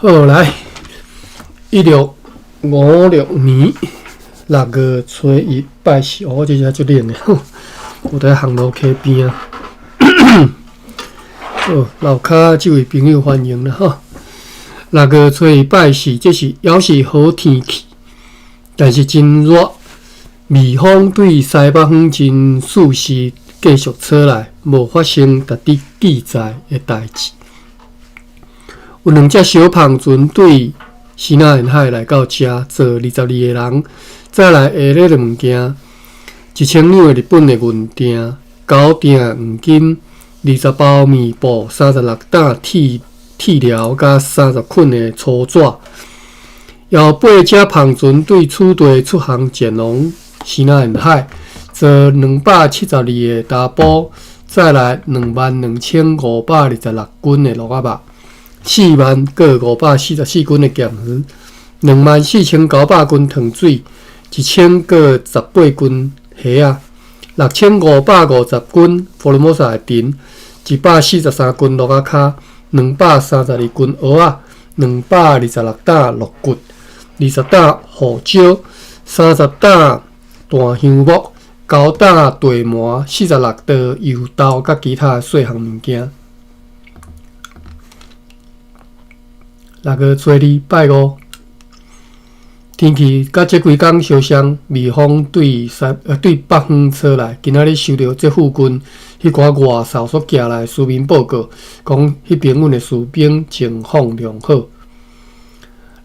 好，來，1656年6月初1拜四，哦，這遮足冷的，有佇烘爐溪邊啊。好，樓跤這位朋友歡迎啦吼。六月初一拜四，這是猶是好天氣，但是真熱。微風對西北方真四時繼續吹來，無發生值得記載的代誌。有兩隻小帆船對西南沿海來到遮，載22個人，載來下列的物件：1000兩的日本的銀鋛，九鋛黃金，20包麵布，36擔鐵鐵料，佮30捆的粗紙。有八隻帆船對此地出航前往西南沿海，載272個查埔，載來22,526斤的鹿仔肉。4萬閣544斤的鹹魚，24,900斤糖水，1,000閣18斤蝦仔，6,550斤福爾摩沙的藤，143斤鹿仔跤，232斤蚵仔，226擔鹿骨，20擔胡椒，30擔檀香木，9擔地麻，46袋油豆，佮其他細項物件。六月初二拜五，天氣佮這幾工相像，微風對西對北方吹來。今仔日收著這附近彼寡外哨所寄來書面報告，講彼邊阮的士兵情況良好。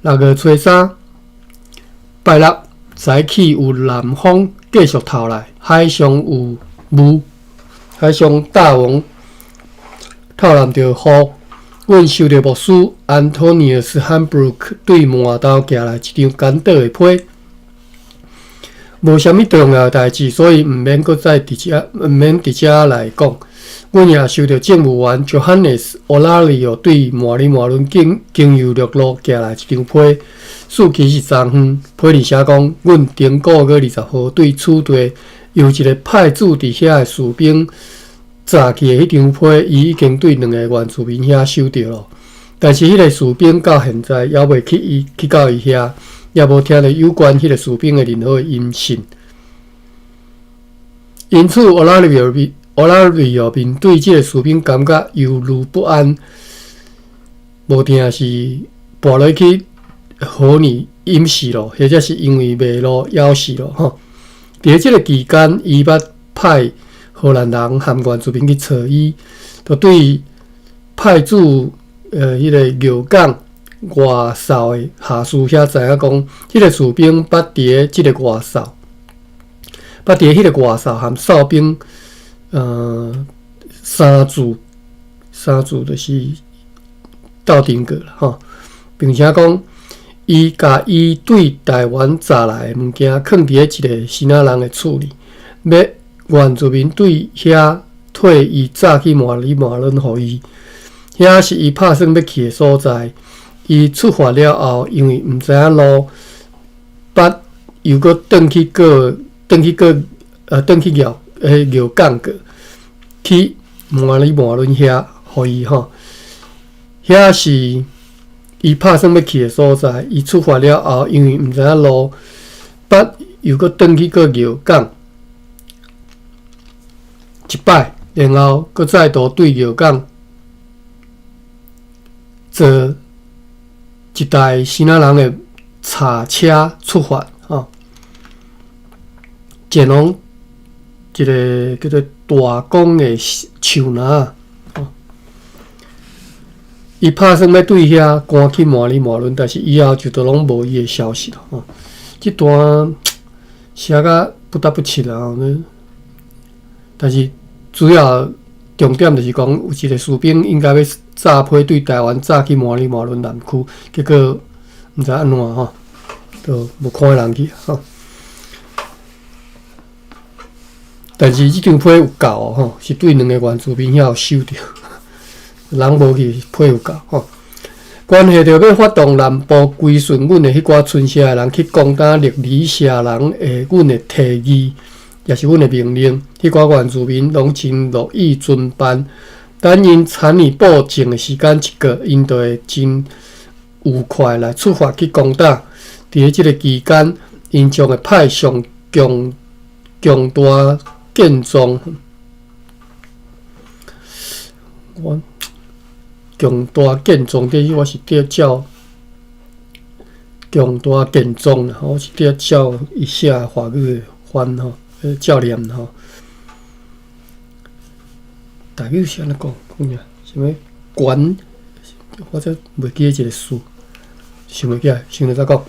六月初三拜六，早起有南風繼續透來，海上有霧，海上大風透南著雨。阮收著牧師安東尼奧斯·漢布魯克對麻豆寄來一張簡短的批，無啥物重要的代誌，所以毋免閣再佇遮，毋免佇遮來講。阮也收著政務員 Johannes Olario 對馬里馬倫經經由陸路寄來一張批，事期是昨昏，批裡寫講，阮頂個月20號對此地由一個派駐佇遐的士兵。早去的彼張批，伊已經對兩個原住民遐收著囉。但是彼個士兵到現在猶未去伊去到伊遐，也無聽著有關彼個士兵的任何音訊。因此，奧拉里奧面奧拉里奧面對這個士兵感覺憂慮不安，無定是跋落去河裡淹死囉，或者是因為迷路枵死囉。吼，佇這個期間，伊捌派荷蘭人和原住民去揣伊，就對派駐彼個廟港外哨的下屬遐知影講，彼個士兵捌佇咧這个外哨，捌佇彼个外哨和哨兵三住三住就是鬥陣過啦吼，並且講伊共伊對台灣載來的物件，囥佇咧一個支那人的厝裡，欲原住民對遐退伊早去馬里馬倫予伊，遐是伊拍算欲去的所在。伊出發了後，因為毋知影路，捌又閣轉去閣轉去閣轉去廟廟港過去馬里馬倫遐予伊吼。遐是伊拍算欲去的所在。伊出發了後，因為毋知影路，捌又閣轉去閣廟港。一擺，然後閣再度對廟港坐一台支那人的柴車出發，吼，前往一個叫做大港的樹林，吼。伊拍算欲對遐趕去馬里馬倫，但是以後就都攏無伊的消息囉，吼。這段寫甲不得不切啊！但是主要重點就是講，有一個士兵應該欲早批對台灣早去馬里馬倫南區，結果毋知按怎吼，就無看彼人去吼。但是這張批有夠吼，是對兩个原住民遐有收著，人無去，批有夠吼。關係著欲發動南部歸順阮的彼寡村社的人去攻打力里社人的阮的提議。也是阮的命令，彼寡原住民攏真樂意遵辦。等𪜶田裡播種的時間一過，𪜶就會真愉快來出發去攻打。佇咧這个期間，𪜶將會派上強強大健壯，我強大健壯，這我是佇照強大健壯，我是佇照伊寫華語的翻吼，照念吼。台語是按怎講？講啥？啥物懸？我才袂記得一个詞，想袂起來，想著再講。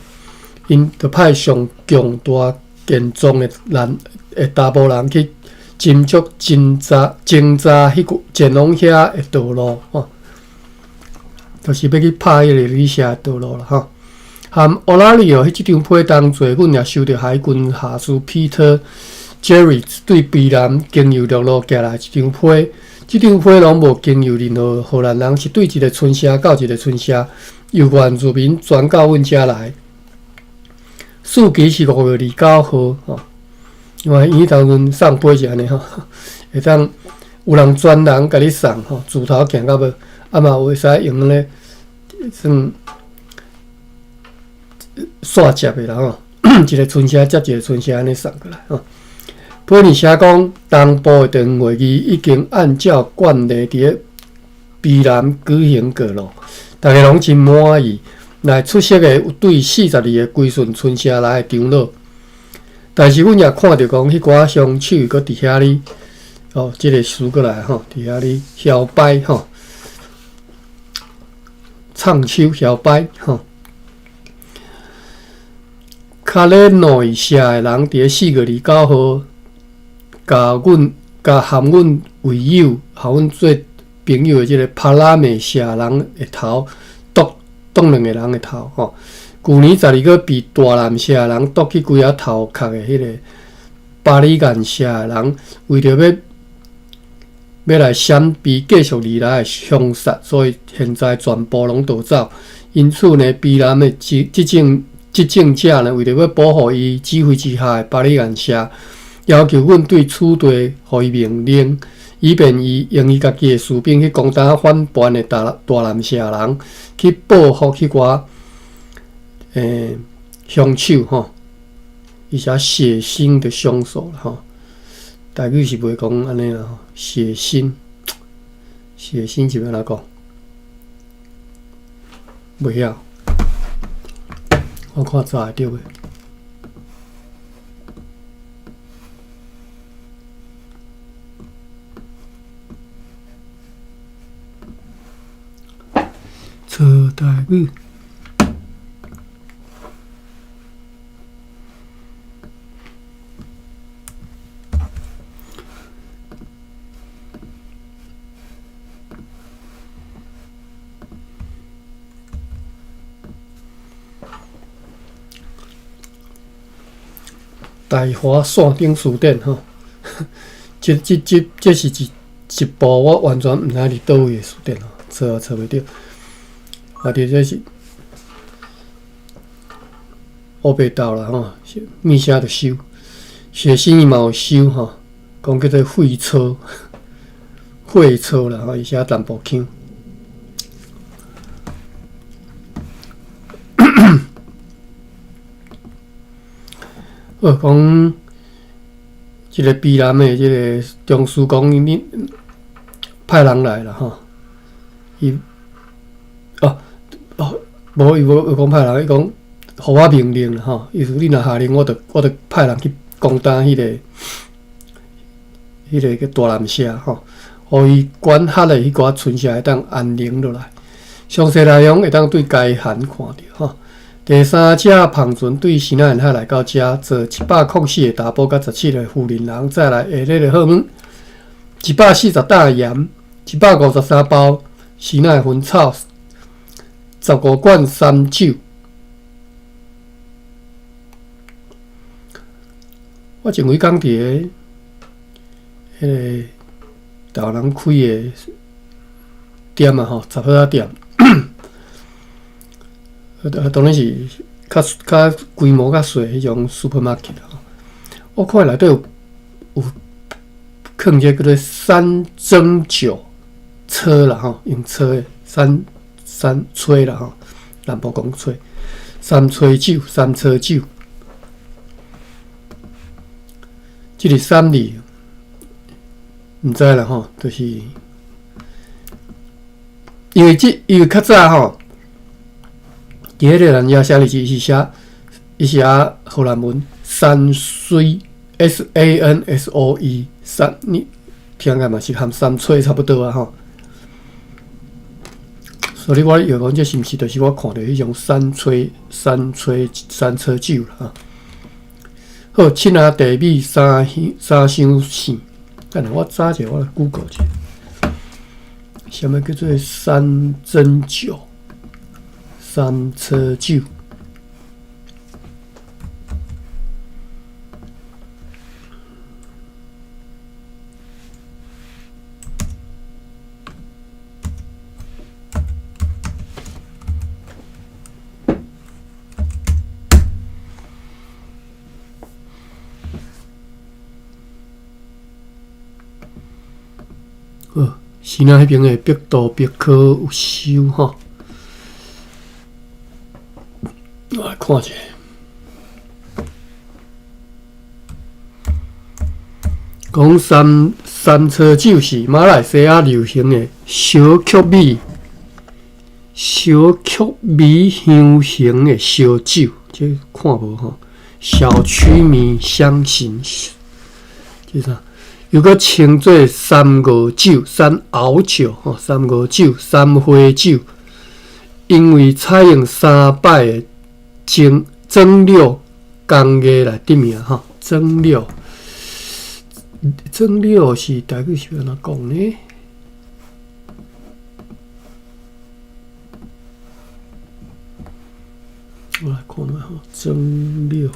𪜶就派上強大健壯的人的查埔人去斟酌偵查偵查彼個前往遐的道路吼，就是欲去拍彼个旅社的道路啦吼。含烏拉里奧彼這張批當做，阮也收著海軍下士 Peter Jerris 對卑南經由陸路寄來一張批，這張批攏無經由任何荷蘭人，是對一个村社到一个村社，由原住民傳到阮遮來。日期是5月29號吼，因為伊彼當陣送批是按呢吼，會當有人專人共你送吼，自頭行到尾，啊嘛有會使用咧算線接的啦吼，一个村社接一个村社按呢送過來吼。批裡寫講，東部的地方會議已經按照慣例佇咧卑南舉行過咯，逐家攏真滿意。來出席的有對42个歸順村社來的長老，但是阮也看著講，彼寡兇手閣佇遐哩，哦，這个詞閣來吼，佇遐哩搖擺吼，唱手搖擺吼。卡雷諾伊社的人佇咧4月29號，共阮共含阮為友、予阮做朋友的這个帕拉美社人的頭。剁兩个人的頭吼，舊年12月被大南社的人剁去規仔頭殼的彼个巴里岩社的人，為著欲欲來閃避繼續而來的兇殺，所以現在全部攏逃走。因此呢，卑南的執執政執政者呢，為著欲保護伊指揮之下的巴里岩社，要求阮對此地予伊命令。以便伊用伊家己的士兵去攻打反叛的大大南社人，去報復彼寡兇手吼，伊寫血腥的兇手啦吼，台語是袂講按呢啦吼，血腥，血腥是欲按怎講？袂曉，我看查會著袂？查台語，大華線頂詞典吼，這、這、這、這是一一部我完全毋知佇佗位的詞典吼，查也查袂著。啊，佇這是烏白豆啦吼，物啥都收，血腥伊嘛有收吼，講叫做血操，血操啦吼，伊寫淡薄腔。好，講這个卑南的這个中書講，你派人來啦吼，伊。哦哦，無伊無講派人，伊講予我命令啦吼，意思你若下令，我就我就派人去攻打彼个彼个叫大南社吼，予伊管轄的彼寡村社會當安寧落來。詳細內容會當對該函看著吼。第三隻帆船對西奈海來到遮，坐704个查埔佮17个婦人人，載來下列的貨物：140擔鹽，153包西奈薰草。15罐三酒。我前幾工佇个彼个台灣人開的店啊吼，雜貨仔店，當然是較較規模較細彼種 supermarket 吼。我看內底有有囥一个叫做三蒸酒搓啦吼，用搓的三。三吹啦吼，南部講吹，三炊酒、三炊酒，這个三字毋知啦吼，就是因為這因為較早吼，佇彼個人也寫字是寫伊寫荷蘭文，山水 S A N S O E 山，你聽起來嘛是含三炊差不多啊吼。所以我以為講這是毋是就是我看著彼種山炊、山炊、山炊酒啦？好，凊仔地米三香三相線，等下我查者，我來 Google 一下，啥物叫做三針酒、三車酒？好，是咱彼爿的百度百科有收吼，我來看一下。講三三炊酒是馬來西亞流行的小曲米、小曲米香型的燒酒，這看無吼？小曲米香型，這啥？又閣稱做三五酒、三熬酒、吼三五酒、三花酒，因為採用三擺的蒸蒸餾工藝來得名吼。蒸餾，蒸餾是台語是按怎講呢？我來看覓吼，蒸餾。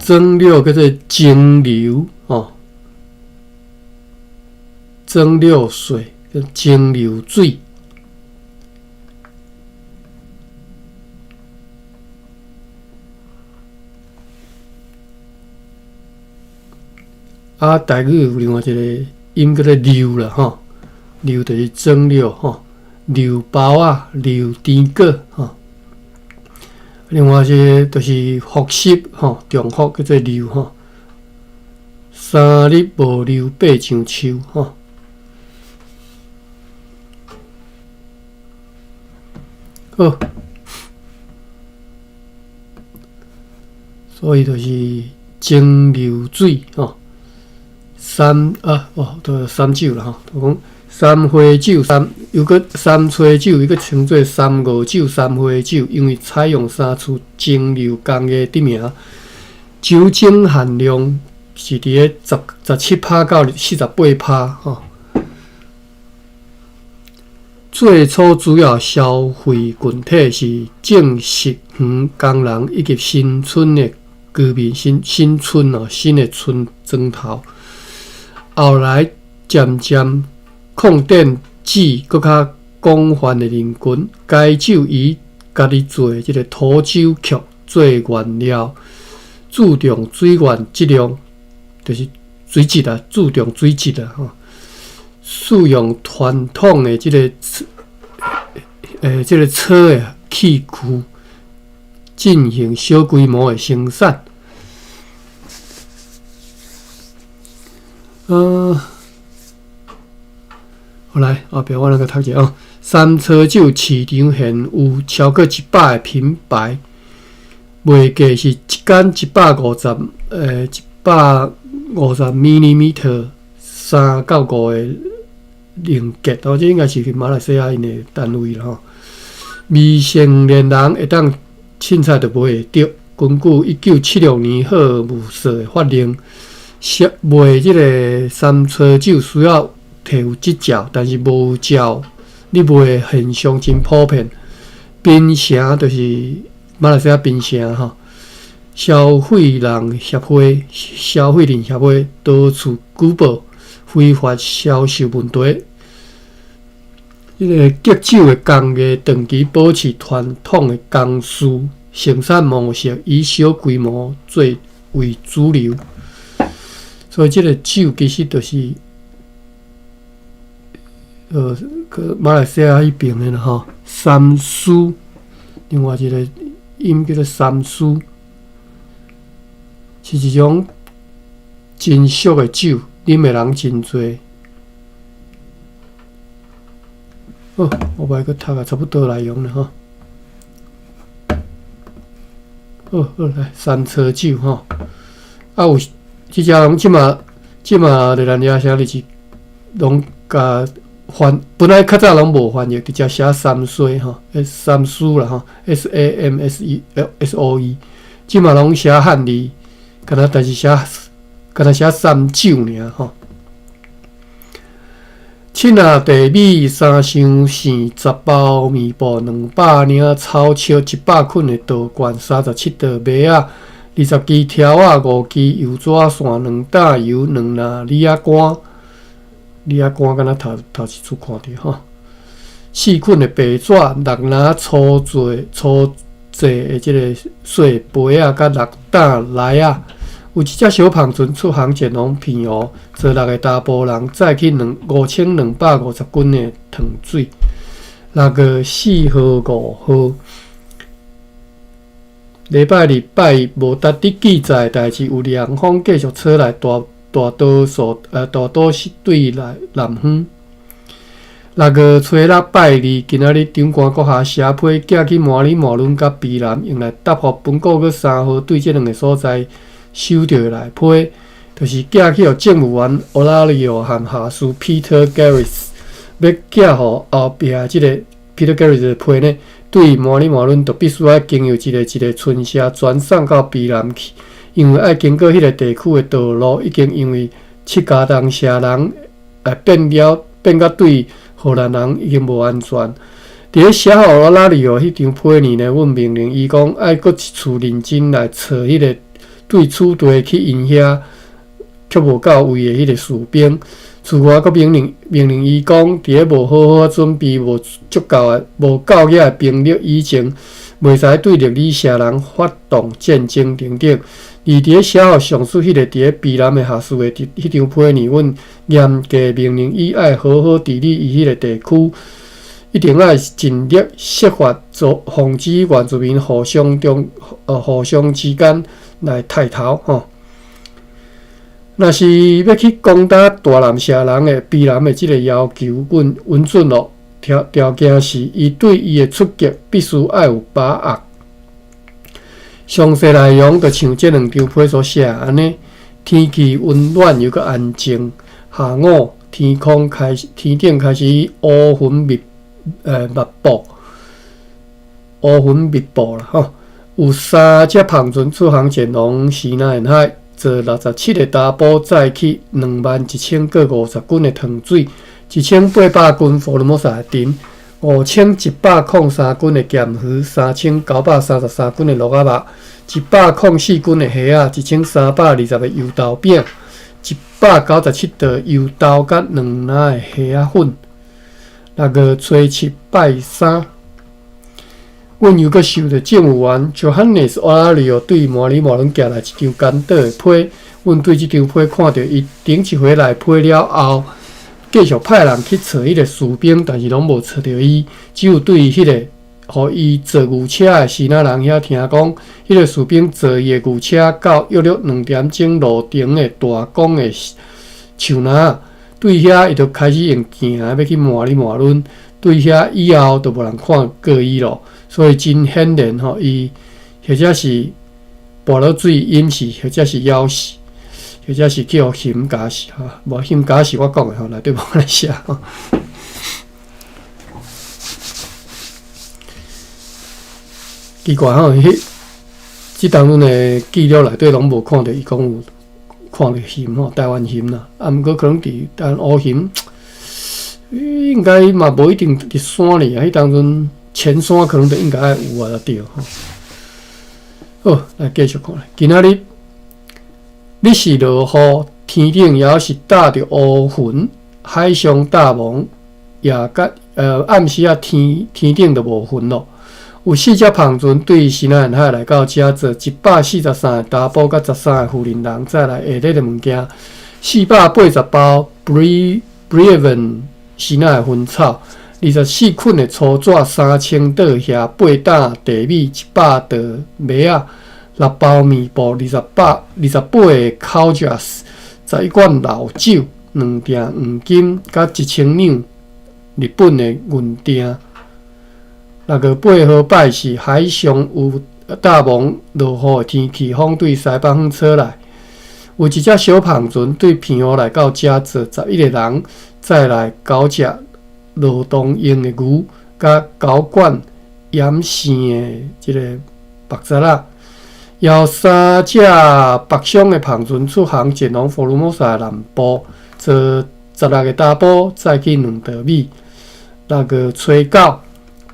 蒸餾叫做蒸餾吼，蒸餾水叫蒸餾水。啊，台語有另外一個音叫做餾啦吼，餾就是蒸餾吼，餾包仔、餾甜粿吼。另外一個就是複習吼，重複叫做餾吼。三日無餾爬上樹吼。好，所以就是蒸餾水吼。三啊哦，都三酒啦吼，就講三花酒、三又閣三炊酒，伊閣稱做三五酒、三花酒，因為採用三次蒸餾工藝得名。酒精含量是佇咧17%到48%吼。最初主要消費群體是種植園工人以及新村的居民，新新村哦，新的村莊頭。後來漸漸擴展至閣較廣泛的人群。該酒以家己做的這个土酒曲做原料，注重水源質量，就是水質啊，注重水質啊，吼。使用傳統的這个這个炒的器具進行小規模的生產。好來，後壁我來閣讀一下哦。三炊酒市場現有超過100個品牌，賣價是一罐150 milliliter 3到5個令吉，哦，這應該是馬來西亞𪜶的單位啦吼。未成年人會當凊彩就買會著。根據1976年荷務署的法令，賣這个三炊酒需要提有執照，但是無照你賣的現象真普遍。檳城就是馬來西亞檳城吼，消費人協會、消費人協會多處舉報非法銷售問題。這个結酒的工藝長期保持傳統的工序生產模式，以小規模做為主流。所以這个酒其實就是，去馬來西亞彼爿的啦吼，三蘇，另外一个音叫做三蘇，是一種真俗的酒，啉的人真濟。好，我欲閣讀啊，差不多內容啦吼。好，好來，山車酒吼，啊有。這只攏這馬這馬熱那亞啥就是攏共翻，本來較早攏無翻譯，直接寫三衰吼，三蘇啦吼，S A M S E S O E，這馬攏寫漢字，敢若但是寫敢若寫三酒爾吼。凊仔地米三箱線，10包麵布，200領草笑，100捆的稻罐，37袋麥仔。20支柱仔，5支油紙線，2擔油，2籃李仔乾，李仔乾敢若頭頭一次看著吼。4捆的白紙，6籃粗做粗製的這个細杯仔，佮6擔梨仔。有一隻小帆船出航前往澎湖，坐六个查埔人，載去兩5250斤的糖水。6月4號、5號。禮拜二拜一無值得記載的代誌，有涼風繼續吹來大大多數大多數對來南方。6月初六拜二，今仔日長官閣下寫批寄去麻里麻崙佮卑南，用來答覆文告閣3號對這兩个所在收著的內批，就是寄去予政務員奧拉里奧和下屬 Peter Garris，欲寄予後壁這个 Peter Garris 的批呢？對麻里麻崙，就必須愛經由一个一个村社轉送到卑南去，因為愛經過彼个地區的道路已經因為七家東社人變了變甲對荷蘭人已經無安全。佇咧寫予奧拉里奧彼張批呢，阮命令伊講愛閣一次認真來揣彼个對此地去𪜶遐卻無到位的彼个士兵。此外，閣命令命令伊講，佇咧無好好準備、無足夠的、無夠額的兵力以前，袂使對力里社人發動戰爭等等。而佇咧寫予上述彼个佇咧卑南的下屬的彼張批呢，阮嚴格命令伊愛好好治理伊彼个地區，一定愛盡力設法做防止原住民互相中互相之間來刣頭吼。若是欲去攻打大南社人的卑南的這个要求，阮允准咯。條條件是，伊對伊的出擊必須愛有把握。詳細內容就像這兩張批所寫按呢。天氣溫暖又閣安靜，下午天空開始天頂開始烏雲密密佈，烏雲密佈啦吼。有三隻帆船出航前往西南沿海。坐67个查埔，載去21,000閣50斤的糖水，1800斤福爾摩沙的甜，5103斤的鹹魚，3933斤的鹿仔肉，104斤的蝦仔，1320个油豆餅，197袋油豆佮2籃的蝦仔粉。6月初7拜三。阮又閣收著政務員 Johannes 奧拉里奧對麻里麻崙寄來一張甘島的批，阮對這張批看著伊頂一回內批了後，繼續派人去揣彼个士兵，但是攏無揣著伊，只有對彼个予伊坐牛車的支那人遐聽講，彼个士兵坐伊的牛車到約略2點鐘路程的大港的樹林，對遐伊就開始用行的欲去麻里麻崙，對遐以後就無人看過伊咯。所以真顯然吼，伊或者是跋落水淹死，或者是枵死，或者是去予熊咬死吼。無熊咬死我講的吼，內底無按呢寫吼。奇怪吼，彼這當陣的記錄內底攏無看著伊講有看著熊吼，台灣熊啦。啊，毋過可能佇台灣烏熊，應該嘛無一定佇山裡啊，彼當陣。前山可能就應該愛有啊，就對吼。好，來繼續看。今仔日日是落雨，天頂猶是罩著烏雲，海上罩霧，夜間暗時仔天天頂就無雲咯。有四隻帆船對西南沿海來到遮，坐143个查埔佮13个婦人人，載來下禮的物件。480包 Brevin 时仔的薰草，24捆的粗纸，3000袋虾，8担茶米，100袋麦仔，6包棉布，28个烤茄，11罐老酒，2锭黄金，佮1000两日本的銀锭。6月8號拜四，海上有大蒙落雨的天氣，風對西北方吹來。有一隻小帆船對澎湖來到遮，坐11個人，載來九隻勞動用的牛，佮9罐鹽生的這個木材仔。有三隻北上的帆船出航前往福爾摩沙的南部，坐16個查埔，載去2袋米。6月初9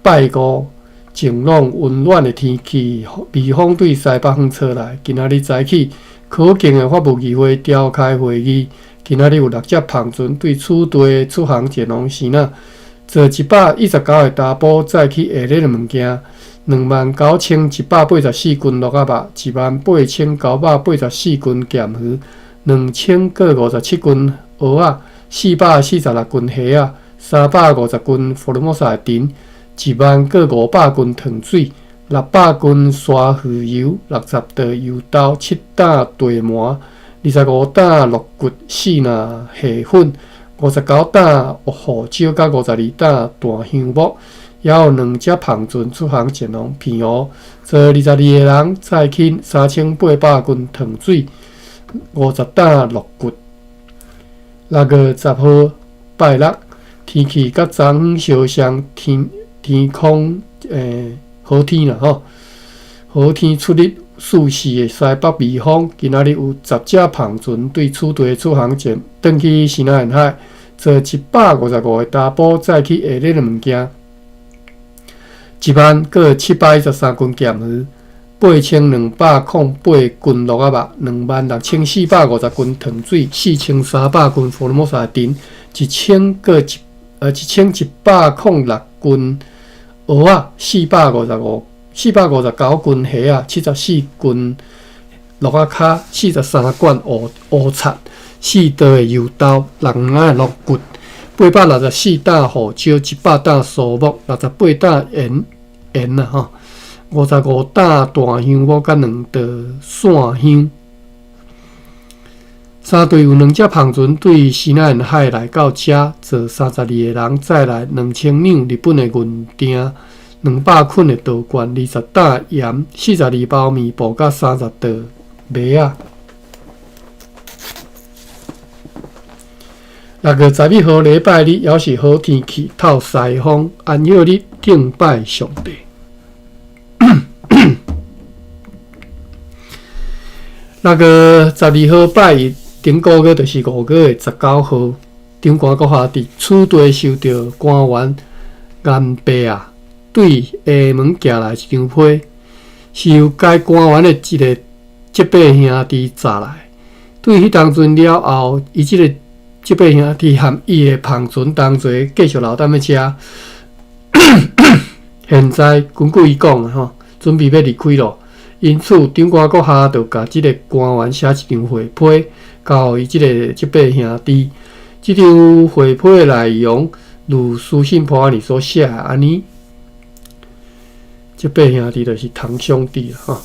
拜五，晴朗溫暖的天氣，微風對西北方吹來。今仔日早起，可敬的法務議會召開會議。今仔日有六隻帆船對此地出航前往支那，坐119個查埔，載去下熱的物件。29,184斤鹿仔肉，18,984斤鹹魚，2057斤蚵仔，446斤蝦仔，350斤福爾摩沙的腸，10,500斤糖水，600斤沙魚油，60袋油豆，7擔茶糜，25擔鹿骨，4籃蝦粉，59擔胡椒，佮52擔大香木。猶有兩隻帆船出航前往澎湖，坐22個人，載去3800斤糖水，50擔鹿骨。6月10號拜六，天氣佮昨昏相像，天空好天啦吼，好天出日四時的西北微風。今仔日有10隻帆船對此地出航前，轉去西南沿海，坐155個查埔，載去下熱的物件。10,713斤鹹魚，8208斤鹿仔肉，26,450斤糖水，4,300斤福爾摩沙的腸，一千閣一呃1,106斤蚵仔，459斤蝦仔，74斤鹿仔跤，43罐烏賊，4袋的油豆，6籃的鹿骨。864擔胡椒，100擔蘇木，68擔鹽啊吼，55擔大香木，佮2袋散香。三隊有兩隻帆船對西南沿海來到遮，坐32個人，載來2000兩日本的銀锭，200捆的稻罐，20擔鹽，42包棉布，佮30袋麥仔。6月11號禮拜日，猶是好天氣，透西風，安息日敬拜上帝。6月12號拜一，頂個月就是5月19號。長官閣下佇此地收著官員顏伯啊，對廈門寄來一張批，是由該官員的一个叔伯兄弟紮來。對彼當陣了後，伊這个叔伯兄弟和伊的帆船同齊繼續留踮咧遮。現在根據伊講的吼，準備欲離開咯。因此，長官閣下就共這个官員寫一張回批，交予伊這个叔伯兄弟。這張回批的內容，如書信簿仔裡所寫的按呢。叔伯兄弟就是堂兄弟啦吼。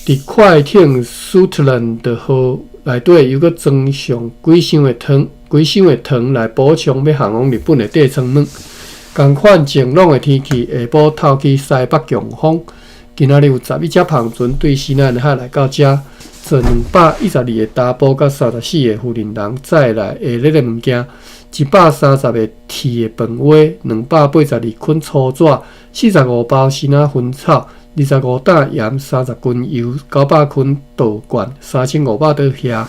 佇快艇蘇特蘭的號內底，又閣裝上幾箱的糖，幾箱的糖來補充欲航往日本的底艙物。仝款晴朗的天氣，下晡透起西北強風。今仔日有11隻帆船對西南海來到遮，坐212個查埔佮34個婦人人，載來下熱的物件，130個鐵的飯鍋，282捆粗紙，45包新仔薰草，25擔鹽，30斤油，900捆稻罐，3500袋蝦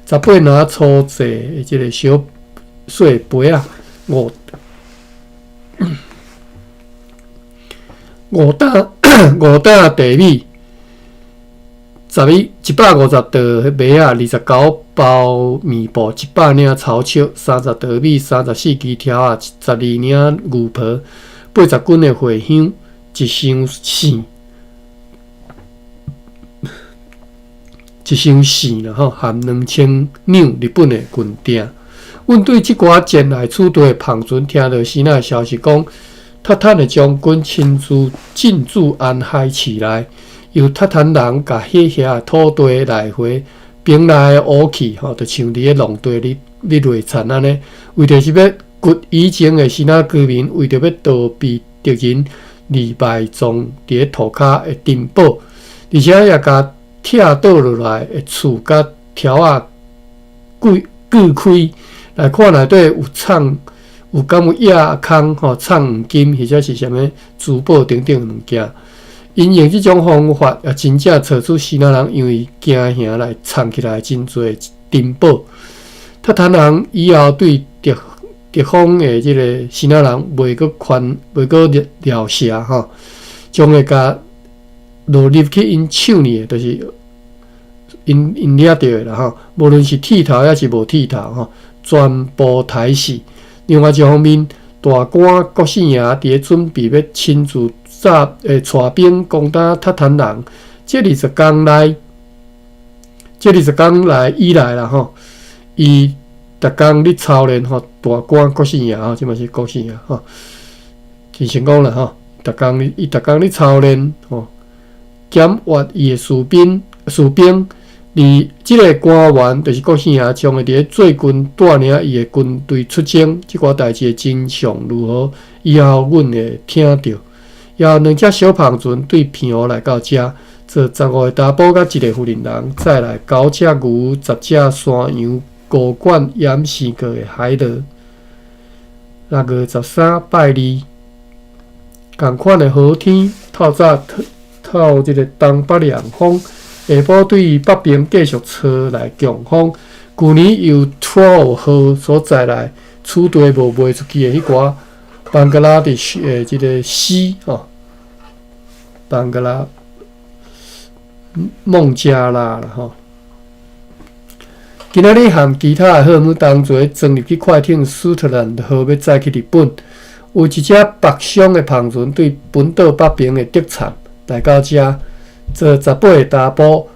，18籃粗製的這个小細杯仔，5擔茶米，150袋麥仔，29包棉布，100領草笑，30袋米，34支條仔，12領牛皮，80斤的茴香，一箱線，一箱糋啦吼，含2000两日本的军锭。阮对這寡前來此地的帆船聽著支那消息講，韃靼的將軍親自進駐安海市內，由韃靼人共彼遐的土地來回兵來的武器吼，就像佇咧農地咧咧犁田按呢，為著是欲掘以前的支那居民，為著欲逃避敵人而埋葬佇咧塗跤的珍寶，而且也共拆倒落來的厝佮柱仔鋸鋸開來看內底有藏有敢有野空吼藏黃金或者是啥物珠寶等等的物件。𪜶用這種方法也真正揣出支那人因為驚嚇來藏起來真濟珍寶。韃靼人以後對敵敵方的這个支那人袂閣寬袂閣饒赦吼，將會共落入去𪜶手裡的，就是𪜶𪜶掠著的啦吼。無論是剃頭抑是無剃頭吼，全部刣死。另外一方面，大官郭姓爺佇咧準備欲親自帶帶兵攻打韃靼人，這20工內，這20工來以來啦吼，伊逐工咧操練吼，大官郭姓爺吼，這嘛是郭姓爺吼，真成功啦吼，逐工伊逐工咧操練吼，檢閱伊的士兵士兵，而這个官員就是郭姓爺，將會佇咧最近帶領伊的軍隊出征，這寡代誌的真相如何，以後阮會聽著。猶有兩隻小帆船對澎湖來到遮，坐15個查埔佮一個婦人人，載來九隻牛、10隻山羊、五罐醃生過的海螺。6月13拜二，仝款的好天，透早透這个東北涼風，下晡對北邊繼續吹來強風。舊年由 Twelve 號所載來此地無賣出去的彼寡邦加拉的這个絲吼，邦加拉孟加拉啦吼。今仔日和其他的貨物同齊裝入去快艇斯特蘭號，欲載去日本。有一隻北上的帆船對本島北邊的特產來到遮，坐18個查埔，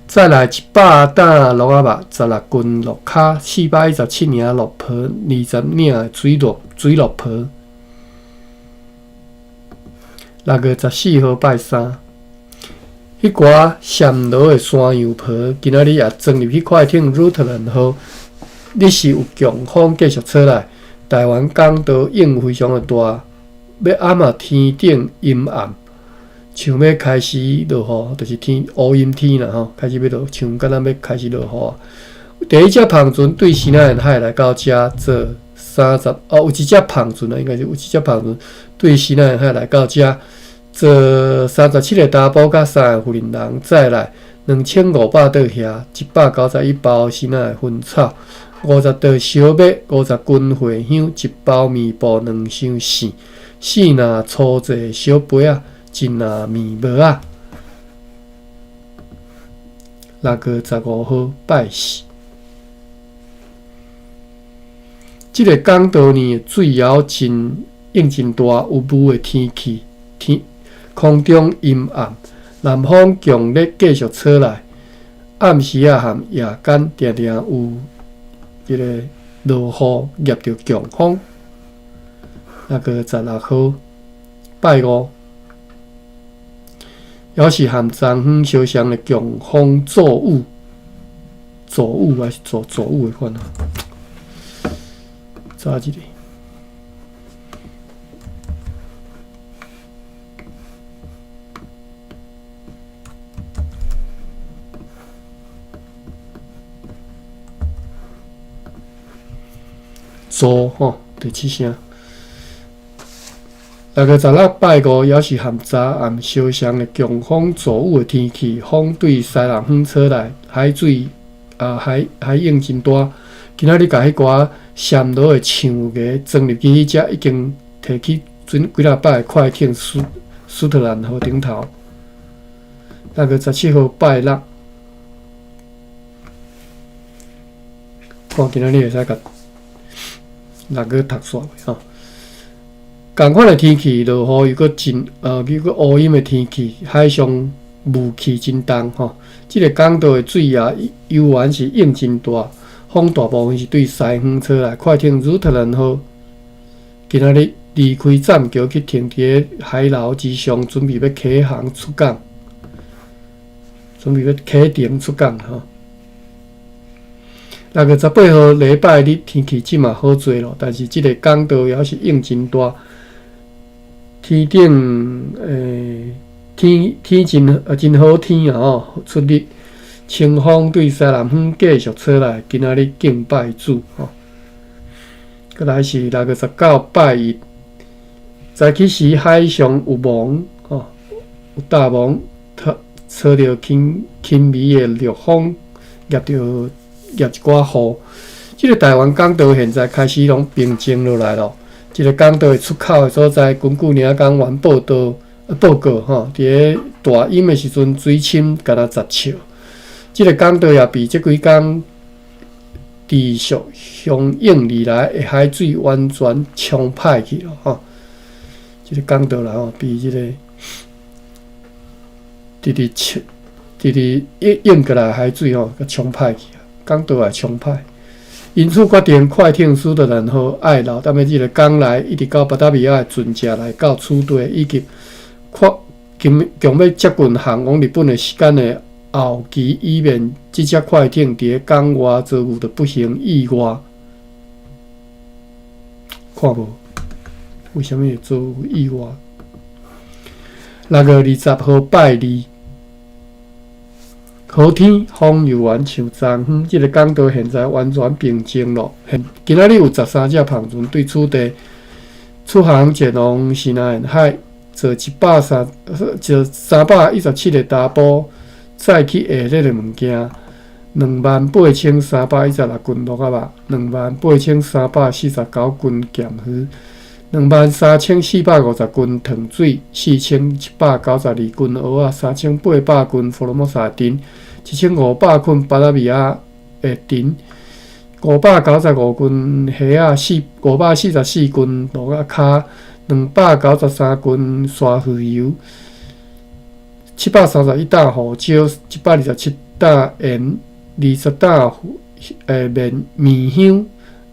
載來100擔鹿仔肉、16斤鹿跤、417領鹿皮、20領水鹿皮。6月14號拜三，彼寡暹羅的山羊皮，今仔日也裝入去快艇鲁特蘭號。日是有強風繼續吹來，台灣港道湧非常的大，欲暗啊天頂陰暗，像欲開始落雨，就是天烏陰天啦吼，開始欲落，像敢若欲開始落雨啊。第一隻帆船對西南沿海來到遮坐三十哦，有一隻帆船啊，應該是有一隻帆船對西南沿海來到遮坐37個查埔佮三个婦人人，載來2500桌蝦，191包支那的薰草，50袋燒麥，50斤茴香，一包麵布，兩箱糋，四籃粗製小杯仔，一籃麵帽仔。6月15號拜四，這个港道呢，水枵真湧真大，有霧的天氣，天空中陰暗，南風強烈繼續吹來，暗時仔和夜間定定有這个落雨，夾著強風。6月16號拜五，猶是和昨昏相像的強風驟雨，驟雨還是驟驟雨的款啊？查一下。骤吼，第七聲。6月16拜五，猶是和昨暗相像的強風驟雨的天氣，風對西南方吹來，海水啊海海湧真大。今仔日共彼寡暹羅的象牙裝入去彼隻已經提去準幾若擺的快艇斯斯特蘭號頂頭。6月17號拜六，看今仔日會使共六月讀煞未吼？仝款的天氣，落雨又閣真，又閣烏陰的天氣，海上霧氣真重吼。這个港道的水啊，犹原是湧真大，風大部分是對西方吹來。快艇鲁特蘭號今仔日離開棧橋去停佇个海樓之上，準備欲啟航出港，準備欲啟程出港吼。6月18號禮拜日天氣這嘛好濟咯，但是這个港道猶是湧真大。天頂天天真好天啊吼，出日清風對西南方繼續吹來，今仔日敬拜主吼。閣來是6月19拜一，早起時海上有霧吼，有大霧，吹著輕輕微的弱風，夾著夾一寡雨。這个台灣港道現在開始攏平靜落來咯。這个港道的出口的所在，根據領港員報道報告吼，佇个大陰的時陣，水深敢若10尺。這个港道也被這幾工持續洶湧而來的海水完全沖歹去咯吼。這个港道啦吼，被這个直直沖、直直湧湧過來的海水吼，共沖歹去啊，港道也沖歹。因此決定快艇史特蘭號愛留踮咧這个港內，一直到巴達維亞的船隻來到此地，以及擴強強欲接近航往日本的時間的後期，以免這隻快艇佇咧港外遭遇著不幸意外。看無？為啥物會遭遇意外？6月20號拜二。好天，風猶原像昨昏，這个港道現在完全平靜咯。今仔日有13隻帆船對此地出航前往西南沿海，坐坐317个查埔，載去下熱的物件，28,316斤鹿仔肉，28,349斤鹹魚，23,450斤糖水，4,792斤蚵仔，3,800斤福爾摩沙脣，1,500捆巴達維亞的脣，595斤蝦仔，544斤鹿仔跤，293斤沙魚油，731擔胡椒，127擔鹽，20擔麵麵香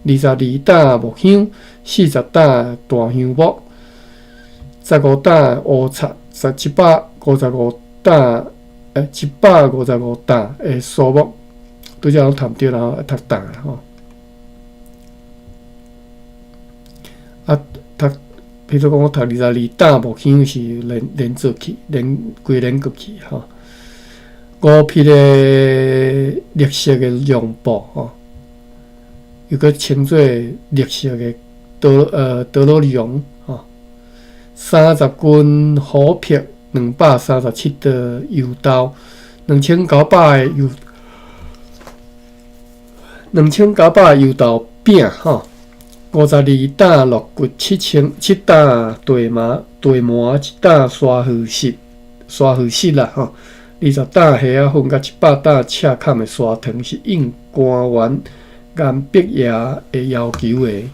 ，22擔木香，40擔大香木，15擔烏贼，755擔的蘇木，拄才攏談著啦吼，讀擔啦吼。啊，讀，譬如講我讀22擔木香是連連做去，連規連過去吼。5匹的綠色的絨布吼，又閣稱做綠色的多羅絨吼。30斤虎皮，237袋油豆，2900个油豆餅吼，52擔鹿骨，7擔大麻，1擔沙魚絲，沙魚絲啦吼，20擔蝦仔粉，佮100擔赤坎的砂糖，是應官員顏碧爺的要求的。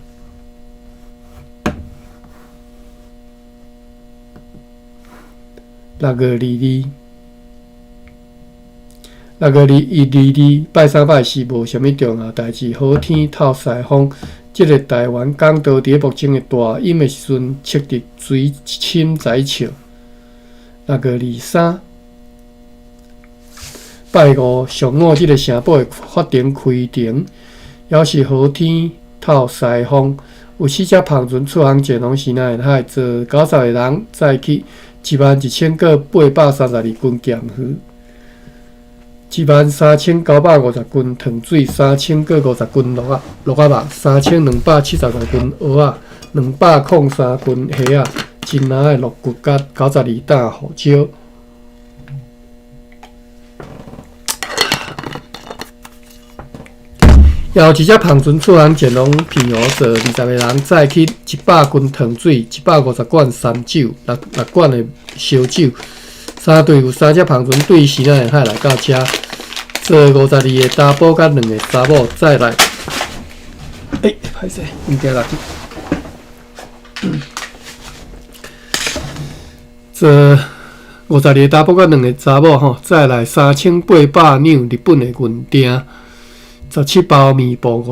6月22，6月21、22，拜三拜四無啥物重要代誌，好天透西風。這个台灣港道佇咧目前的大陰的時陣，測得水深10尺。6月23，拜五上午，這个城堡的法庭開庭，猶是好天透西風。有四隻帆船出航前往西南沿海，坐90个人載去11,832斤鹹魚，13,950斤糖水，3,050斤鹿仔肉，3,275斤蚵仔，203斤蝦仔，一籃的鹿骨佮92擔胡椒。也有一隻帆船出航前往澎湖，坐20个人，載去100斤糖水、150罐三酒、六罐的燒酒。三隊有三隻帆船對西南沿海來到遮，坐52个查埔佮2个查某，再來。欸，歹勢，物件落去。這52个查埔佮兩个查某吼，載來3800兩日本的銀鐔，17包麵布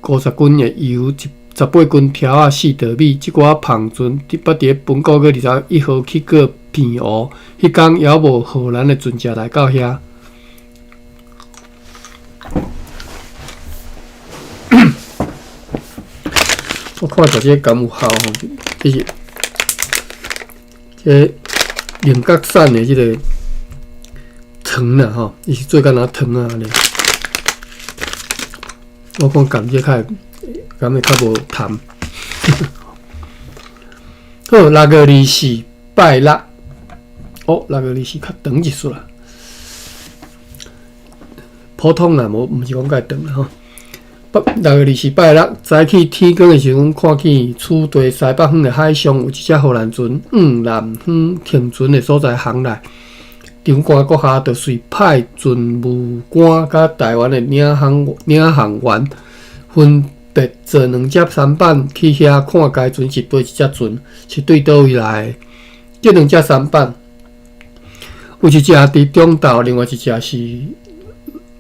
，50斤的油，18斤條仔，4袋米。這寡帆船捌佇咧本個月21號去過澎湖，彼工猶無荷蘭的船隻來到遐。我看著這個敢有效吼？這是這個龍角散的這個糖啦吼，伊是做敢若糖仔按呢。我看含這較會，敢會較無痰。好，6月24拜六，哦，六月二四較長一絲啦。普通啦，無毋是講介長啦吼。6月24拜六早起天光的時陣，看見此地西北方的海上有一隻荷蘭船往南方停船的所在航來。長官閣下就隨派船務官佮台灣的領航員分別坐兩隻舢板去遐看該船是佗一隻船，是對佗位來的。這兩隻舢板有一隻佇中晝，另外一隻是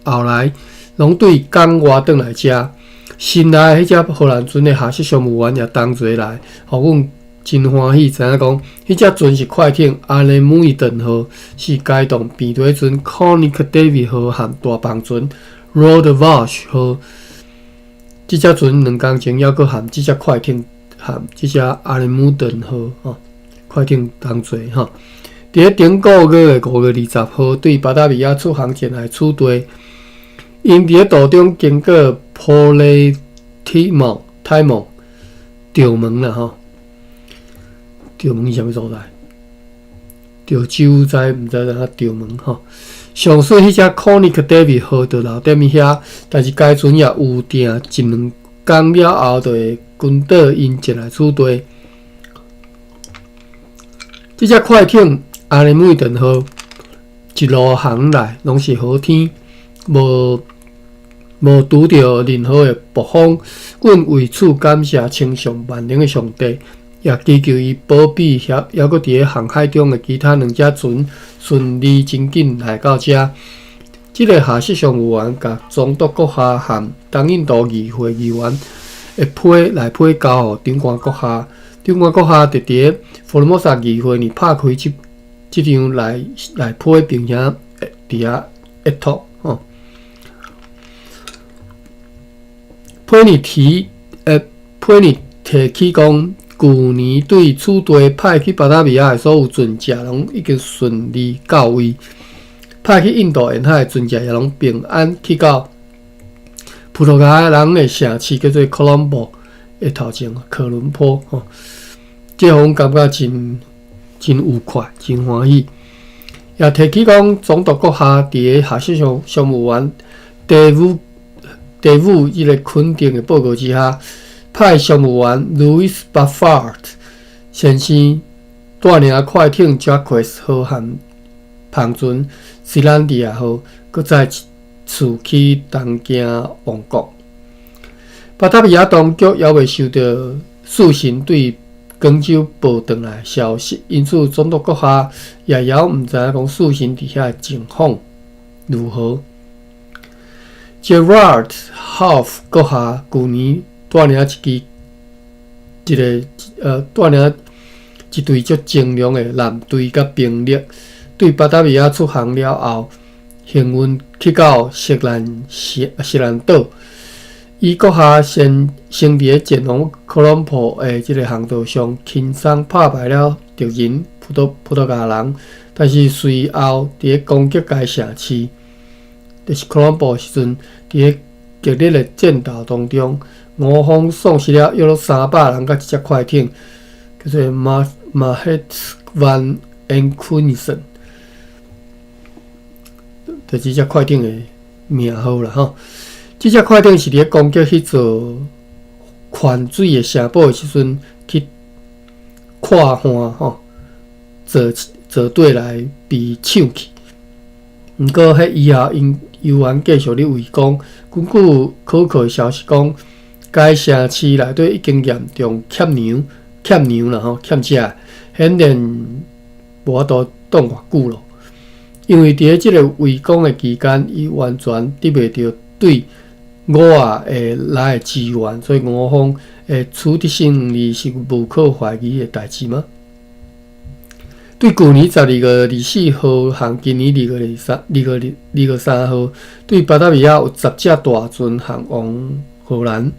後來。攏對港外轉來遮，新來的彼隻荷蘭船的下屬商務員也同齊來，予阮真歡喜，知影講，彼隻船是快艇阿雷姆伊頓號，是該棟平底船 Koning David 號和大帆船 Roode Vash 號。這隻船2工前猶閣和這隻快艇和這隻阿雷姆頓號吼快艇同齊吼。佇咧頂個月的5月20號，對巴達維亞出航前來此地。𪜶佇咧途中經過普雷提莫、泰莫、潮門啦吼，潮門是啥物所在？潮州知毋知影潮門吼？上述彼隻 Koning David 號就留踮伊遐，但是該船也預定一兩工了後，就會跟倒𪜶前來此地。這隻快艇阿尼姆頓號一路航來攏是好天，無拄著任何的暴風，阮為此感謝千上萬能的上帝，也祈求伊保庇遐猶閣佇咧航海中的其他兩隻船順利真緊來到遮。這个下屬商務員共總督閣下和東印度議會議員的批內批交予長官閣下，長官閣下就佇咧福爾摩沙議會呢拍開這張內批，並且佇遐閱讀。批呢提，批呢提起講，舊年對此地派去巴達維亞的所有船隻攏已經順利到位，派去印度沿海的船隻也攏平安去到葡萄牙人的城市叫做科倫坡的頭前，科倫坡吼，這予阮感覺真愉快，真歡喜。也提起講，總督閣下佇个下屬商務員第五這个肯定的報告之下，派商務員路易斯·巴法爾先生帶領快艇傑克斯號和帆船西蘭迪亞號，閣再次去東京王國。巴達維亞當局猶未收到四神對廣州報轉來的消息，因此總督閣下也猶毋知影講四神佇遐的情況如何。Gerard Hoff 閣下舊年帶領一支一个帶領一隊足精良的艦隊佮兵力，對巴達維亞出航了後，幸運去到錫蘭錫蘭島。伊閣下先佇咧前往科倫坡的這个航道上，輕鬆拍敗了敵人葡萄牙人，但是隨後佇咧攻擊該城市，就是科倫坡時陣，佇咧激烈的戰鬥當中，吳方喪失了約300人佮一隻快艇，叫做馬赫萬恩昆森，就這隻快艇的名號啦吼。這隻快艇是佇咧攻擊彼座泉水的城堡的時陣去跨岸吼，坐底來被搶去。毋過，彼以後𪜶猶原繼續咧圍攻。根據可靠的消息講，該城市內底已經嚴重欠糧啦吼，欠食，顯然無法度擋偌久咯。因為佇咧這个圍攻的期間，伊完全得袂著對俄仔的來的支援，所以俄方會取得勝利是無可懷疑的代誌嗎？對舊年12月24號和今年2月23號，對巴達維亞有十隻大船航往荷蘭。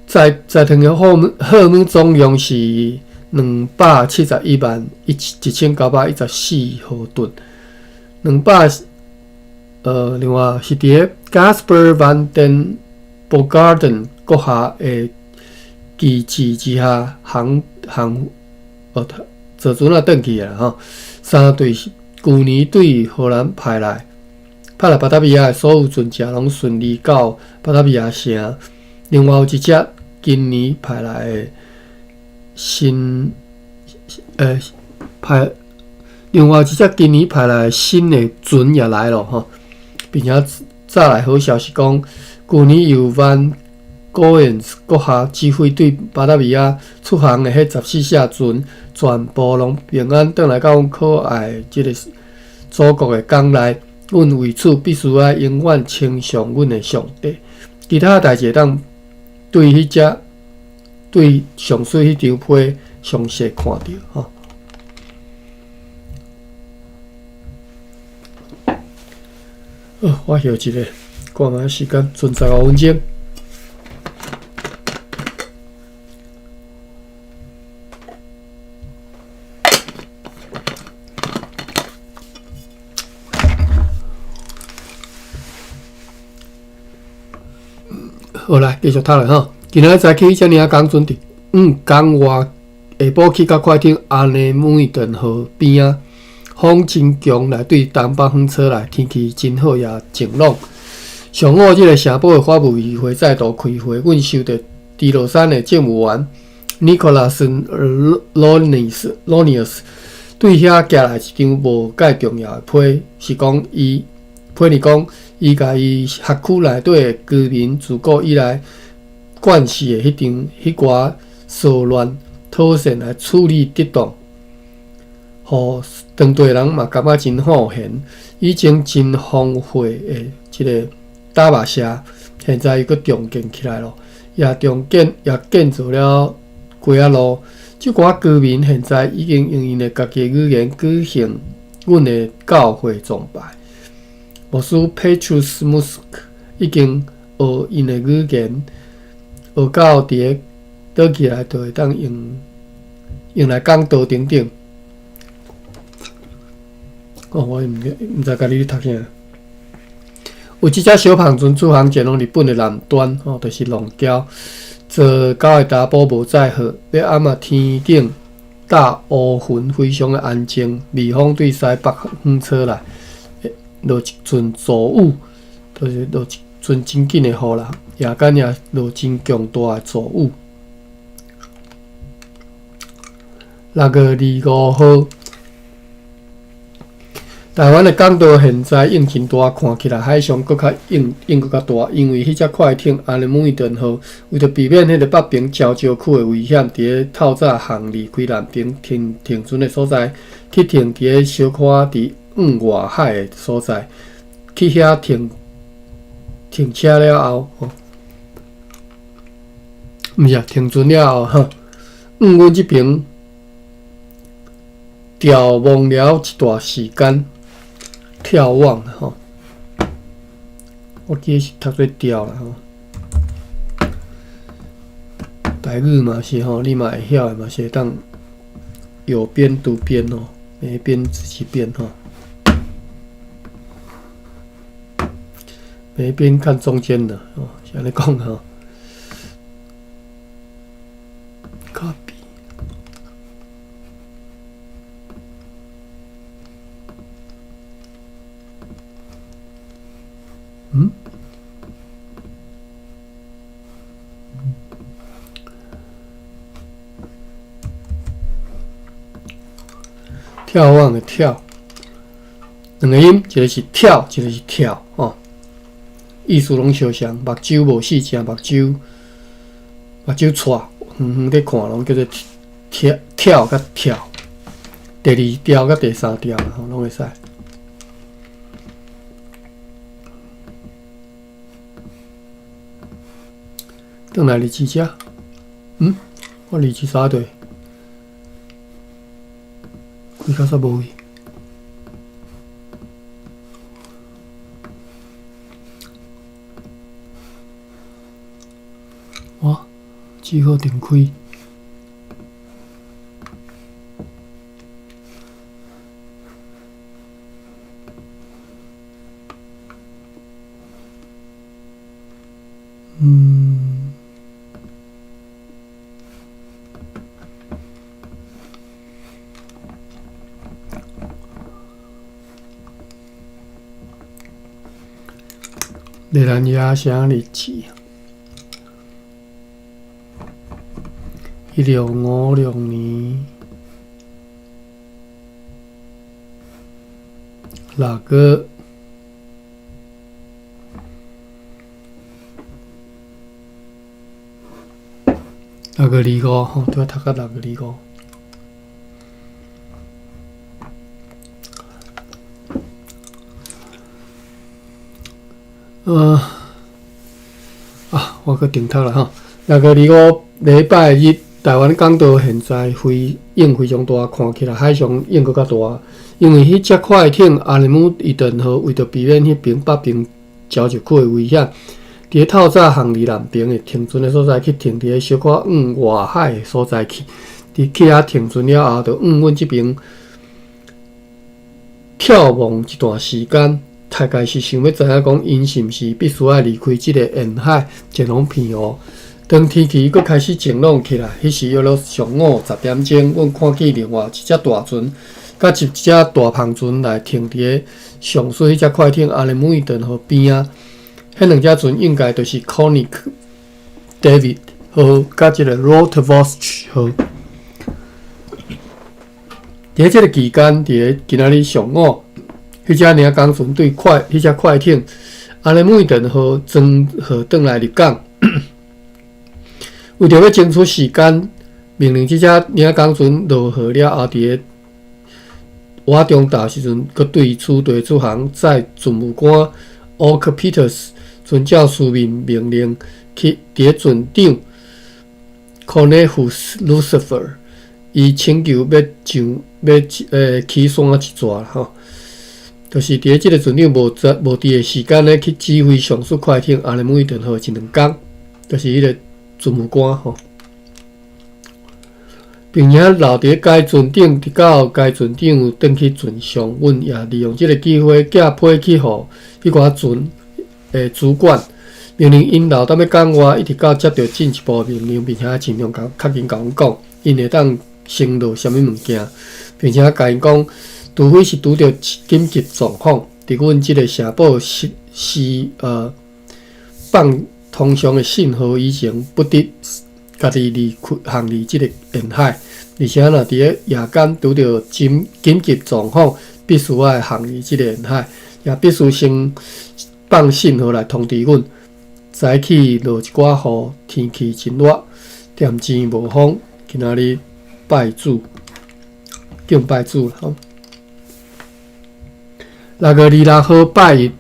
載轉的貨物總量是2,711,914毫噸，兩百另外是佇咧 Gaspar van den Bogaerden 閣下的旗幟之下航航坐船仔轉去啦吼。三隊舊年對荷蘭派來巴達維亞的所有船隻攏順利到巴達維亞城。另外有一隻今年派來的新派，另外一隻今年派來的新的船也來了吼，並且早來好消息講，舊年由 Van Goens 閣下指揮對巴達維亞出航的彼14隻船，全部攏平安轉來到阮可愛的這個祖國的港內。阮為此必須愛永遠稱頌阮的上帝。其他代誌會當對彼隻對上述彼張批詳細看著吼。好，我歇一下，看覓時間，賰15分鐘。好來，繼續讀落吼。今仔日早起遮爾仔工陣佇港外下晡去到快艇阿內姆頓河邊仔，風真強來對東北風吹來，天氣真好也晴朗。上午這个城堡的法務議會再度開會，阮收著豬落山的政務員 Nicholas Lonius 對遐寄來一張無蓋重要的批，是講伊批呢講伊共伊轄區內底的居民自古以來慣勢的彼場彼寡騷亂妥善來處理得當，予當地人嘛感覺真好閒。以前真荒廢的這个打馬社，現在又閣重建起來咯，也重建也建造了街仔路。這寡居民現在已經用𪜶的家己語言舉行阮的教會崇拜。牧師 Petrus Musk 已經學𪜶的語言，學到佇咧倒起來就會當用用來講道等等。哦，我毋知家己咧讀啥。有一隻小帆船出航前往日本的南端，吼，就是浪礁，坐九个查埔無載荷，欲暗仔天頂大烏雲非常的安靜，微風對西北風吹來，落一陣驟雨，就是落一陣真緊的雨啦。夜間也落真強大的驟雨。6月25號。台灣的港道現在湧真大，看起來海上閣較湧湧閣較大，因為彼隻快艇阿尼姆頓號為著避免彼个北爿礁礁區的危險，佇咧透早航離開南爿停停船的所在，去停佇咧小可佇往外海的所在，去遐停停車了後，吼，毋是啊，停船了後，吼，往阮這爿眺望了一段時間。眺望吼，我記得是讀做吊啦吼。台語嘛是吼，你嘛會曉的嘛是會當有邊讀邊吼，沒邊自己編吼。沒邊看中間的哦，是按呢講吼。Copy。嗯？眺望的眺，兩個音，一個是跳，一個是跳，吼，意思攏相像。目睭無四隻，目睭目睭斜，遠遠咧看攏叫做跳跳佮跳。第二條佮第三條吼，攏會使。轉來日期遮，嗯，我日期啥對？開較煞無去。我只好重開。嗯。熱蘭遮城日誌，1656年六月6月25吼，拄仔讀到六月25。啊，我閣重讀啦吼。六月二五禮拜日，台灣港到現在飛湧非常大，看起來海上湧閣較大，因為彼隻快艇阿尼姆伊頓號為著避免彼爿北爿礁石區的危險，佇咧透早航離南爿的停船的所在去停佇咧小可往外海的所在去。佇去遐停船了後，就往阮這爿眺望一段時間。大概是想欲知影講，𪜶是毋是必須愛離開這个沿海，前往澎湖。當天氣閣開始晴朗起來，彼時約莫上午10點鐘，阮看見另外一隻大船，佮一隻大帆船來停佇咧上述彼隻快艇阿尼姆伊頓號邊仔。彼兩隻船應該就是 Konig David 號佮這个 Rote Vosch 號。佇咧這个期間，佇咧今仔日上午。彼隻領港船對快，彼隻快艇阿尼姆伊頓號裝貨轉來入港，為著欲爭取時間，命令這隻領港船落貨了後，佇咧倚中晝時陣，閣對此地出航，載船務官 Oak Peters 遵照書面命令去佇咧船長 Cornelius Lucifer 伊請求欲上欲起山一逝吼。就是佇咧這个船長無在無佇的時間咧，去指揮上述快艇阿尼姆伊頓號一兩工，就是彼个船務官吼，並且留佇咧該船頂，直到該船長轉去船上，阮也利用這个機會寄批去予彼寡船的主管，命令𪜶留踮咧港外，一直到接著進一步命令，並且盡量共較緊共阮講，𪜶會當先落啥物物件，並且共𪜶講。除非是拄著緊急狀況，佇阮這个城堡實施放通常的信號以前，不得家己離開航離這个沿海。而且若佇咧夜間拄著緊緊急狀況，必須愛航離這个沿海，也必須先放信號來通知阮。早起落一寡雨，天氣真熱，恬靜無風。今仔日拜主，敬拜主啦！6月26號拜一，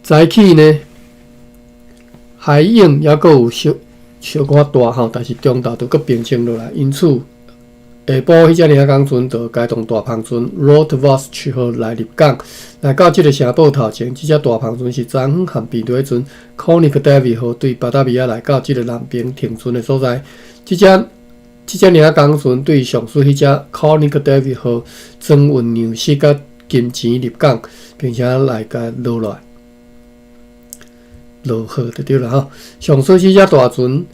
早起呢，海湧猶閣有小小可大吼，但是中晝就閣平靜落來。因此，下晡彼隻領港船就改動大帆船 Rote Vosch 號來入港，來到這个城堡頭前。這隻大帆船是昨昏和平地船 Konig David 號對巴達維亞來到這个南爿停船的所在。這隻這隻領港船對上述彼隻 Konig David 號裝運糧食佮金錢入港，並且來共落來落貨就對啦吼。上述這隻大船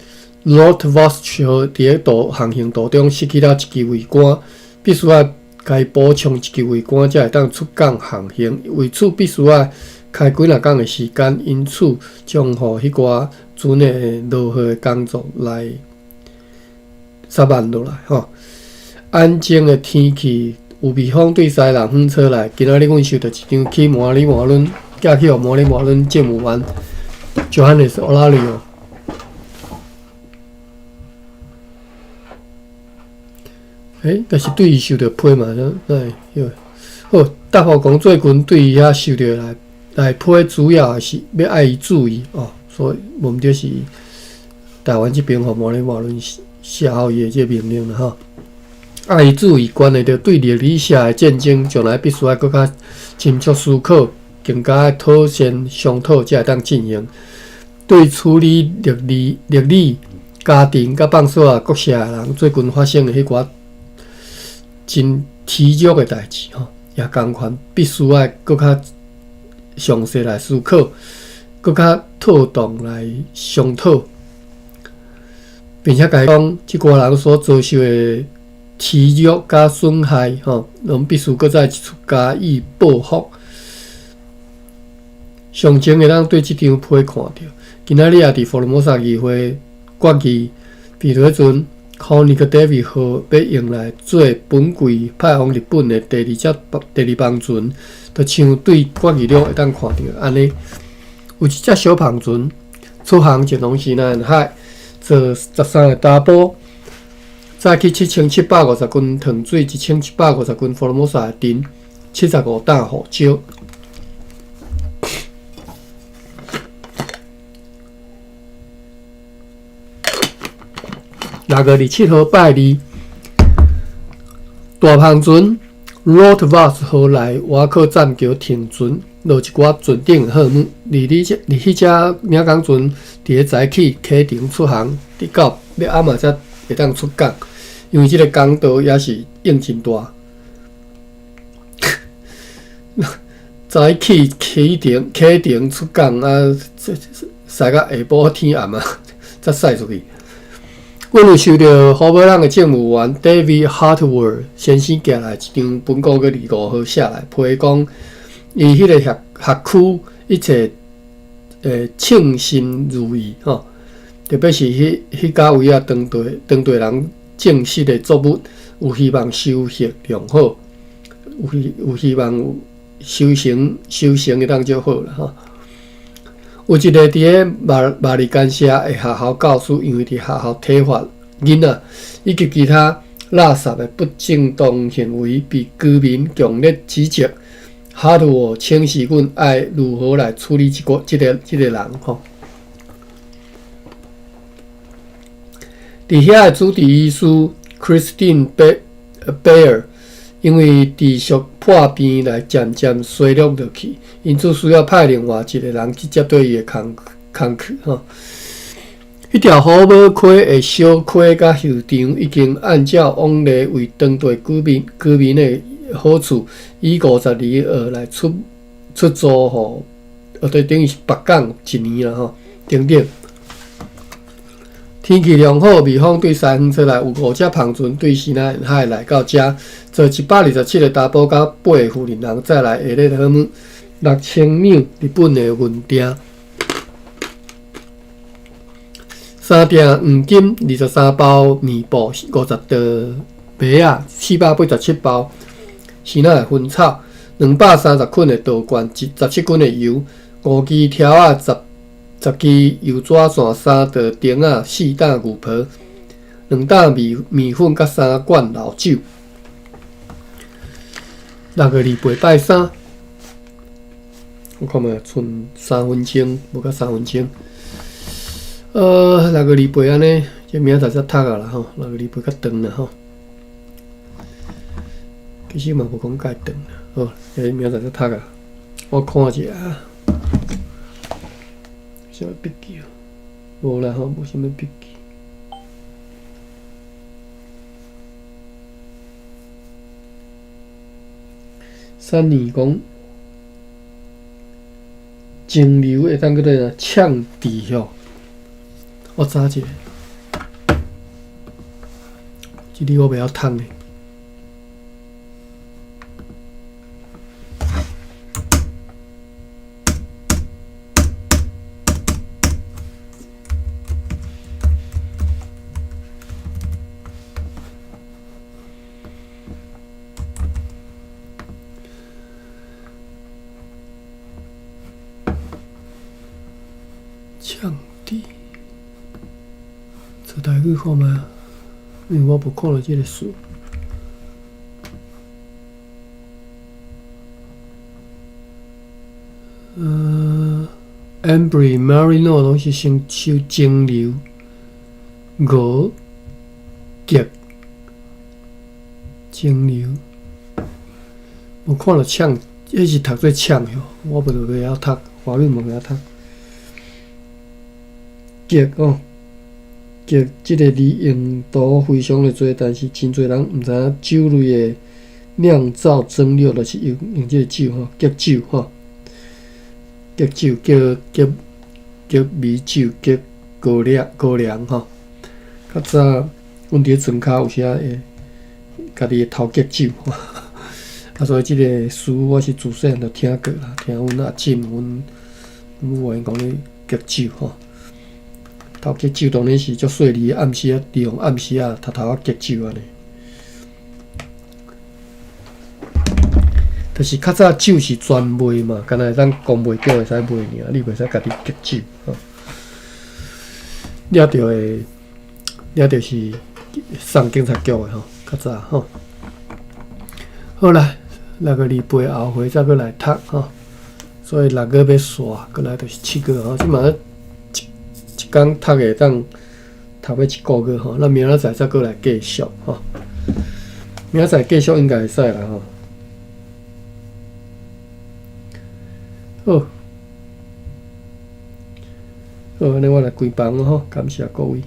Rote Vosch 號佇咧途航行途中失去了一支桅杆，必須愛共伊補充一支桅杆，才會當出港航行。為此，必須愛開幾若工的時間，因此將予彼寡船的落貨的工作來。煞慢落來吼，安靜的天氣，有微風對西南風吹來。今仔日阮收著一張去摩里摩倫，寄去予摩里摩倫政務員 Johannes Olario。欸，但是對伊受著批嘛，那會好。答覆講最近對伊遐受著來批，主要也是欲愛伊注意哦。所以無毋對是台灣這邊吼，無咧無論下予伊的這個命令啦吼。愛伊注意，關係著對歷史下的戰爭，將來必須愛閣較深入思考，更加愛妥善商討，才會當進行。對處理歷理、家庭佮放肆啊國社的人最近發生的彼寡真恥辱的代誌吼，也仝款必須愛閣較詳細來思考，閣較妥當來商討，並且共伊講，這寡人所遭受的恥辱佮損害吼，攏必須閣再一次加以報復。上前會當對這張批看著，今仔日也佇福爾摩沙議會決議，比如彼陣 Koenig David 號欲用來做本櫃派往日本的第二帆船，就像對決議錄會當看著按呢，有一隻小帆船出航前往西南海，坐13個查埔，載去7750斤糖水，1750斤福爾摩沙的沉，75擔胡椒。6月27號拜二，大帆船 Rotvas 號來瓦克棧橋停船，落一寡船頂的貨物。而你這而彼隻領港船佇咧早起啟程出航，直到欲暗仔才會當出港，因為這個港道也是湧真大。早起啟程出港啊，駛到下晡天暗啊，才駛出去。阮有收著胡寶朗的政務員 David Hartwell 先生寄來一張本國月25號寫來批講，伊彼個轄區一切稱心如意吼，特別是彼家位仔當地人種植的作物有希望收穫良好，有希望有收成會當足好啦吼。有一個佇咧馬里甘社的學校教師，因為佇學校體罰囡仔以及其他垃圾的不正當行為，被居民強烈指責。哈圖請示阮愛如何來處理這個人吼。佇遐的主治醫師 Christine 貝爾因為持續破病來漸漸衰落落去，因此需要派另外一個人去接替伊的工課吼。彼條虎尾溪的小溪佮漁場已經按照往例為當地居民的好處，以52澳來出租予，就等於是北港一年啦吼，等等。天氣良好，蜜蜂對西方出來，有五隻帆船對西南海來到遮，坐127個查埔佮八個婦人人載來下列貨物6000兩日本的銀鋛，三鋛黃金，23包棉布，50袋麥仔，487包生仔的薰草，230捆的稻罐，17斤的油，五支柱仔，十支油纸线，三袋钉仔，4担牛皮，2担麵粉，佮3罐老酒。6月28拜三，我看覓賰3分鐘，無到三分鐘。6月28按呢，這明仔載才讀啊啦吼，六月二八較長啦吼。其實嘛無講介長啦，好，這明仔載才讀啊。我看一下，啥物筆記？無啦吼，無啥物筆記。三年講，蒸餾會當叫做啥？嗆治吼。我查一下，這裡我袂曉讀的。嗆治，做台語看覓，因為我無看著這個詞。Ambry、Marino 攏是先收蒸餾、熬、結、蒸餾。我看著嗆，彼是讀做嗆喲，我無袂曉讀，華語嘛袂曉讀。結哦，結這个字用途非常的濟，但是真濟人毋知影酒類的釀造蒸餾就是用這个酒吼，結酒吼，結酒叫結米酒、結高粱高粱吼。較早阮佇咧莊跤有時仔會家己會偷結酒，啊，所以這个詞我是自細漢就聽過啦，聽阮阿姊、阮母𪜶講咧結酒吼。偷結酒當然是足細膩，暗時仔利用暗時仔偷偷仔結酒按呢。就是較早酒是專賣嘛，敢若會當公賣局會使賣爾，你袂使家己結酒吼。掠著的，掠著是送警察局的吼，較早吼。好啦，6月28後回再閣來讀吼，所以六月欲煞，閣來就是7月吼，這馬一工讀會當讀欲一个月吼，咱明仔載再閣來繼續吼。明仔載繼續應該會使啦吼。好，好，按呢我來關房囉吼，感謝各位。